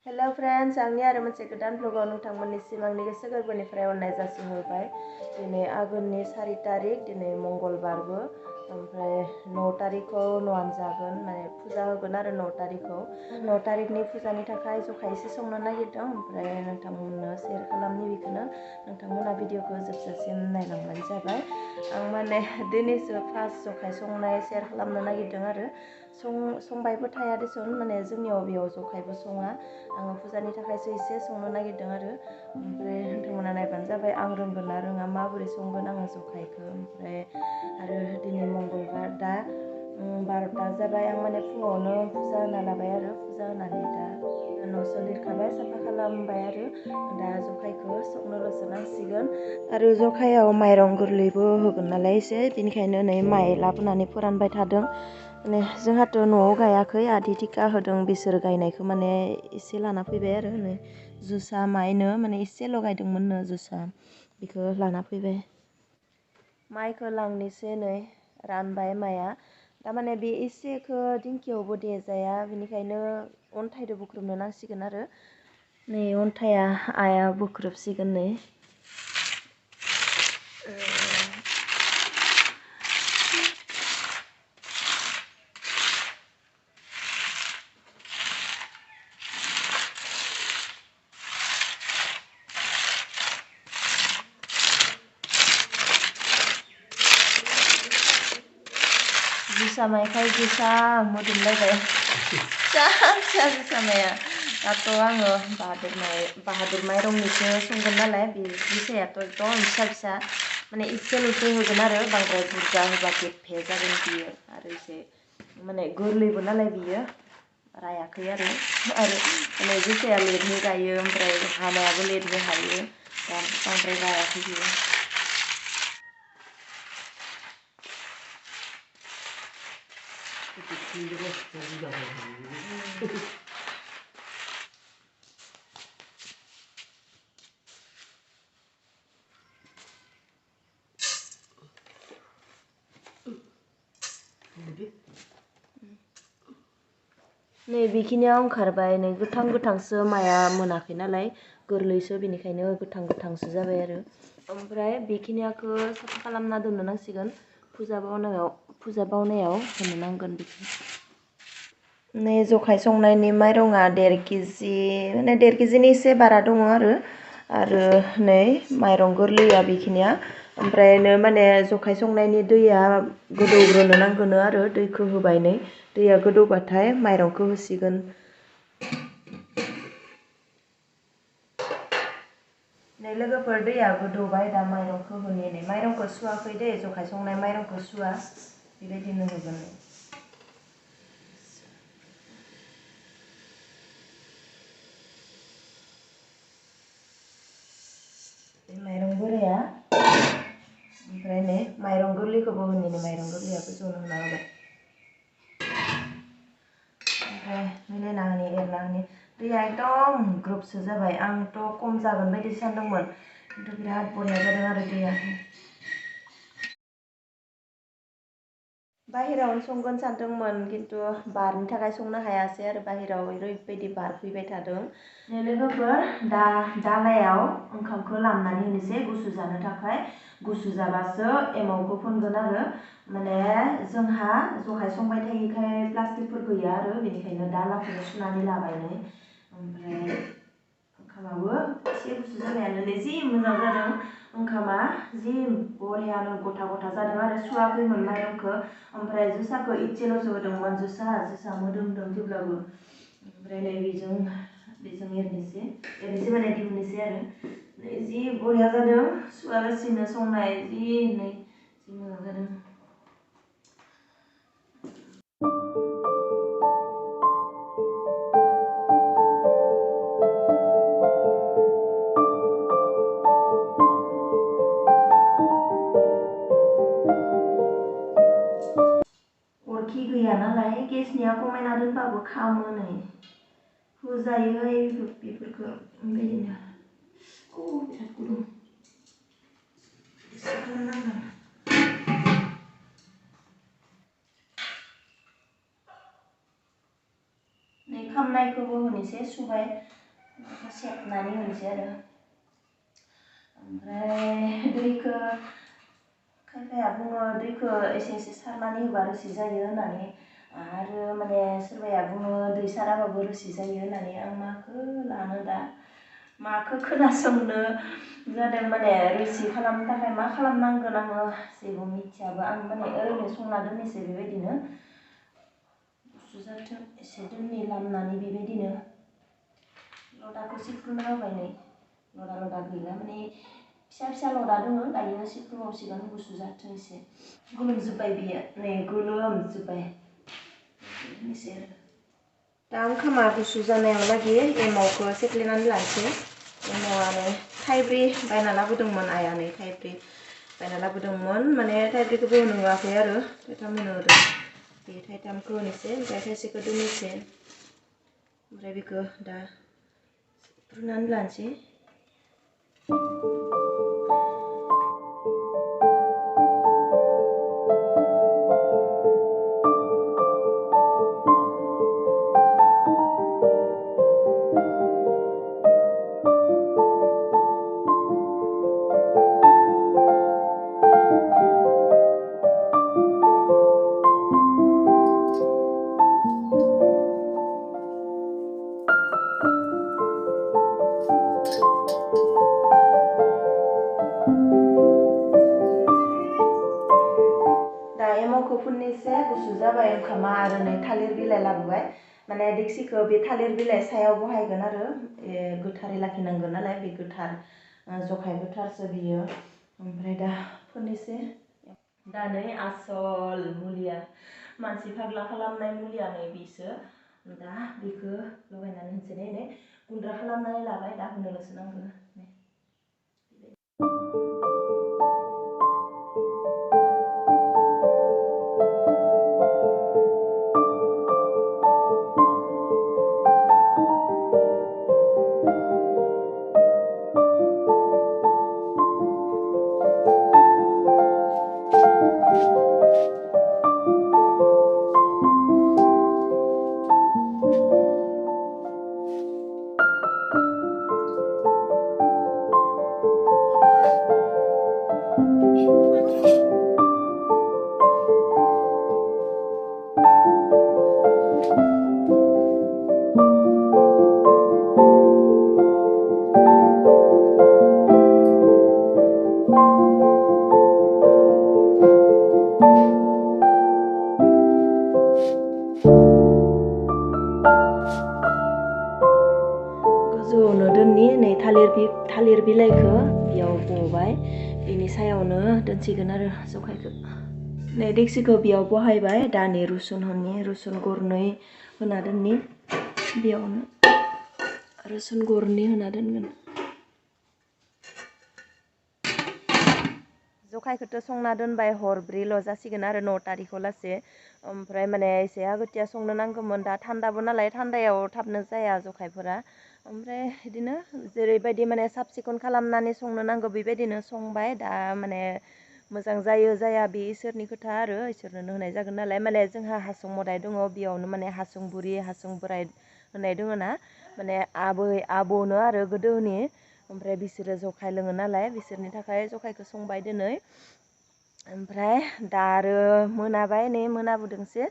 Hello friends, आंनि आरो मोनसे गोदान ब्लगाव नोंथांमोननिसिम आंनि गोसो गोरबोनिफ्राय अननाय जासिहरबाय। दिनै आघोननि 4 तारिख, दिनै मंगलबारबो। ओमफ्राय 9 तारिखआव न'आनो जागोन, माने फुजा होगोन आरो 9 तारिखआव। 9 तारिखनि फुजानि थाखाय जखा एसे संनो नागिरदों, ओमफ्राय नोंथांमोननो शेयार खालामनि बेखौनो। नोंथांमोना भिडिअखौ जोबजासिम नायलांबानो जाबाय। आं माने दिनैसो फार्स्ट जखाय संनाय शेयार खालामनो नागिरदों आरो। संबायबो थाया देसन, माने जोंनियाव बेयाव जखायबो सङा। आङो फुजानि थाखायसो एसे संनो नागिरदों आरो। ओमफ्राय नोंथांमोना नायबानो जाबाय आं रोंगोन ना रोङा, माबोरै संगोन आङो जखायखौ। ओमफ्राय आरो दिनै मंगलबार, दा 12ता जाबाय। आं माने फुङावनो फुजा होना लाबाय आरो। फुजा होनानै दा न'सो लिरखाबाय, साफा खालामबाय आरो दा जखायखौ संनोल'सो नांसिगोन। आरो जखायाव माइरं गोरलैबो होगोन नालाय एसे, बेनिखायनो नै माइ लाबोनानै फोरानबाय थादों। माने जोंहाथ' न'आव गायाखै, आदि थिखा होदों। बिसोर गायनायखौ माने एसे लाना फैबाय आरो नै जोसा माइनो, माने एसे लगायदोंमोननो जोसा, बेखौ लाना फैबाय। माइखौ लांनोसै, नै रानबाय माइआ। थारमाने बे एसेखौ दिंखियावबो देजाया, बेनिखायनो अन्थाइजों बुख्रुबनो नांसिगोन आरो। नै अन्थाइआ आइया बुख्रुबसिगोन नै। जोसा माइखाय जोसा मोदोमलायबाय। फिसा जोसा माइया। दाथ' आङो बाहादुर माइरंनिसो संगोन नालाय, बे जोसायाथ' एकदम फिसा माने एसेल'सो होगोन आरो। बांद्राय बुरजा होबा गेफे जागोन बियो, आरो एसे माने गोरलैबो नालाय बियो, रायाखै आरो माने जोसाया लेटनो गायो, ओमफ्राय हानायाबो लेटनो हायो, दा बांद्राय रायाखै बियो। नै बेखिनियाव ओंखारबाय, नै गोथांसो माइआ मोनाखै नालाय, गोरलैसो, बेनिखायनो गोथांसो जाबाय आरो। ओमफ्राय बेखिनियाखौ साफा खालामना दोननो नांसिगोन। फुजा बावनायाव होनो नांगोन बेखौ। नै जखाय संनायनि माइरङा 1.5 केजि, माने 1.5 केजिनि एसे बारा दङ आरो नै माइरं गोरलैया बेखिनिया। ओमफ्रायनो माने जखाय संनायनि दैया गोदौग्रोनो नांगोन आरो। दैखौ होबाय, नै दैया गोदौबाथाय माइरंखौ होसिगोन। नै लोगोफोर, दैया गोदौबाय, दा माइरंखौ होनि। नै माइरंखौ सुवाखै दे, जखाय संनाय माइरंखौ सुवा, बेबायदिनो होगोन। माइरं बोराया, ओमफ्राय नै माइरं गोरलैखौबो होनि। नै माइरं गोरलैयाबो जनो होना होबाय। ओमफ्राय मिलायना होनि, एरना होनि। दैया एकदम ग्रोबसो जाबाय। आंथ' खम जागोन बायदि सानदोंमोन, खिन्थु बिराद बरिया जादों आरो दैया। बाहेरावनो संगोन सानदोंमोन, खिन्थु बारनि थाखाय संनो हायासै आरो। बाहेराव ओरैबायदि बार फैबाय थादों। लोगोफोर, दा दालायाव ओंखामखौ लामनानै होनोसै गुसु जानो थाखाय। गुसु जाबासो एमावखौ फोनगोन आरो। माने जोंहा जखाय संबाय थायोखाय प्लास्टिकफोर गैया आरो, बेनिखायनो दालाखौनो सुनानै लाबाय। नै ओमफ्राय ओंखामाबो एसे गुसु जानायानो नै जि मोजां जादों। ओंखामा जि बरियानो गथा जादों आरो। सुवाखैमोन माइरंखौ, ओमफ्राय जोसाखौ इसेल'सो होदोंमोन। जोसा मोदोमदों थेवब्लाबो। ओमफ्राय नै बेजों एरनोसै माने दिहुननोसै आरो। जि बरिया जादों, सुवालासिनो संनाय, जि मोजां जादों। अरखि गैया नालाय, गेसनिया खमायना दोनबाबो खामो। नै होजायोहाय बेफोरखौ, बेबायदिनो। बिराद गुदुं, एसे खालामनांगोन। नै खामनायखौबो होनोसै सुबाय सेबनानै होनोसै आरो ओमफ्राय दैखौ खायफाया बुङो दैखौ एसे एसे सारनानै होबा रोसि जायो होननानै आरो माने सोरबाया बुङो दै साराबाबो रोसि जायो होननानै आं माखौ लानो दा माखौ खोनासंनो जादों माने रोसि खालामनो थाखाय मा खालामनांगोन आङो जेबो मिथियाबो आं माने ओरैनो संना दोननोसै बेबायदिनो गुसु जाथों एसे दोननि लामनानै बेबायदिनो लदाखौ सिफ्रुना होबाय नै लदा गैला माने फिसा फिसा लदा दङ दायो सिफ्रुबावसिगोन गुसु जाथों एसे गोलोमजोब्बाय बियो नै गोलोमजोब्बाय एसे दा ओंखामा गुसु जानायावलागि एमावखौ सेफ्लेनानै लानोसै एमावानो थाइब्रै बायना लाबोदोंमोन आइया नै थाइब्रै बायना लाबोदोंमोन माने थाइब्रैखौबो होनो होआखै आरो थाइथाम होनो होदों बे थाइथामखौ होनोसै ओमफ्राय थाइसेखौ दोननोसै ओमफ्राय बेखौ दा रुनानै लानोसै एमावखौ फुननोसै गुसु जाबाय ओंखामा आरो नै थालिर बिलाइ लाबोबाय माने देक्सिखौ बे थालिर बिलाइ सायाव बहायगोन आरो गोथारै लाखिनांगोन नालाय बे गोथार जखाय गोथारसो बियो ओमफ्राय दा फुननोसै दा नै आसल मुलिया मानसि फाग्ला खालामनाय मुलिया नै बिसो दा बेखौ लगायनानै होनसै नै गुन्द्रा खालामनानै लाबाय दा होनोल'सो नांगौ गोजौआवनो दोननि नै थालिर बिलाइखौ बेयाव बबाय बिनि सायावनो दोनसिगोन आरो जखायखौ नै देक्सिखौ बेयाव बहायबाय दा नै रुसुन गरनै होना दोननि बेयावनो रुसुन गरनै होना दोनगोन जखायखौथ' संना दोनबाय हरब्रैल' जासिगोन आरो 9 तारिखआव लासे ओमफ्राय माने एसे आगोथिया संनो नांगौमोन दा थान्दाबो नालाय थान्दायाव थाबनो जाया जखायफोरा ओमफ्राय बिदिनो जेरैबायदि माने साब सिखोन खालामनानै संनो नांगौ बेबायदिनो संबाय दा माने मोजां जायो जाया बे इसोरनि खोथा आरो इसोरनोनो होनाय जागोन नालाय माने जोंहा हासुं मदाय दङ बेयावनो माने हासुं बुरि हासुं बोराय होननाय दङ ना माने आब'नो आरो गोदोनि ओमफ्राय बिसोरो जखाय लोङो नालाय बिसोरनि थाखाय जखायखौ संबाय दिनै ओमफ्राय दा आरो मोनाबाय नै मोनाबोदोंसो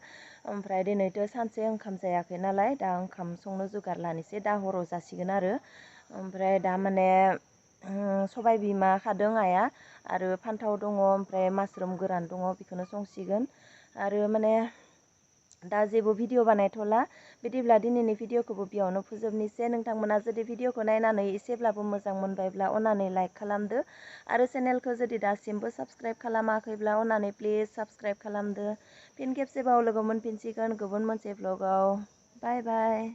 ओमफ्राय दिनैथ' सानसे ओंखाम जायाखै नालाय दा ओंखाम संनो जुगार लानोसै दा हराव जासिगोन आरो ओमफ्राय दा माने सबाय बिमा खादों आइया आरो फान्थाव दङ ओमफ्राय मासरुम गोरान दङ बेखौनो संसिगोन आरो माने दा जेबो भिडिअ बानायथ'ला बिदिब्ला दिनैनि भिडिअखौबो बेयावनो फोजोबनोसै नोंथांमोना जुदि भिडिअखौ नायनानै एसेब्लाबो मोजां मोनबायब्ला अननानै लाइक खालामदो आरो चेनेलखौ जुदि दासिमबो साबस्क्राइब खालामाखैब्ला अननानै प्लिज साबस्क्राइब खालामदो फिन खेबसेबाव लोगो मोनफिनसिगोन गुबुन मोनसे भ्लगाव बाय बाय